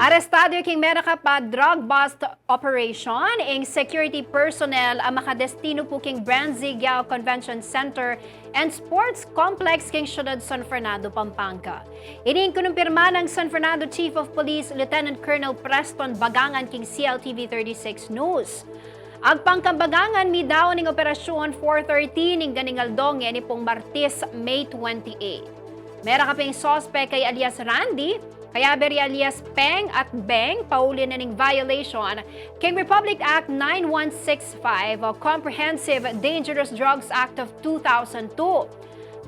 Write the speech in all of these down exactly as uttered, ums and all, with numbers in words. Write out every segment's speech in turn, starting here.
Arestadu king merakap a drug bust operation ing security personnel a makadestinu pu king Branzigiao Convention Center and Sports Complex king siyudad San Fernando, Pampanga. Ini ing kinumpirma nang San Fernando Chief of Police Lieutenant Colonel Preston Bagangan king C L T V thirty-six News. Agpang kang Bagangan, midaun ing operasyun four thirty ning ganing aldo ngeni pung Martes, May twenty-eight. Merakap ing suspek a alias Randy, kayabe ri alias Peng at Beng, pauli na ning violation king Republic Act nine one six five o Comprehensive Dangerous Drugs Act of two thousand two.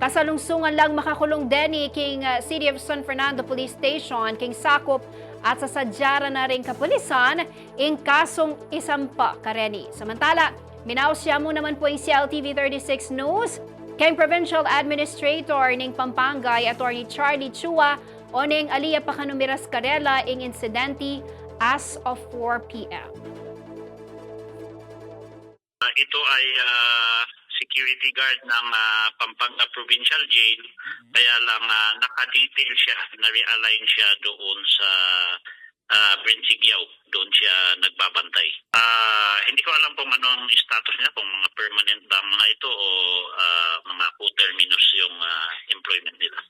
Kasalungsungan lang makakulung deni king, ah, City of San Fernando Police Station king sakup at sasadya ra na ring kapulisan ing kasung isampa kareni. Samantala, minaus ya mu naman pu ing C L T V thirty-six News king Provincial Administrator ning Pampanga, i Attorney Charlie Chua, oneng ali ya pa kanu miras karela ing insidente as of four P M. Ah, ito ay, ah, security guard ng, ah, Pampanga Provincial Jail. Kaya lang, ah, naka-detail siya, na-realign siya doon sa, ah, Brent Sigyao. Doon siya nagbabantay. Ah, hindi ko alam kung anong status niya, kung mga permanent ba mga ito o, ah, mga coterminous yung, ah, employment nila.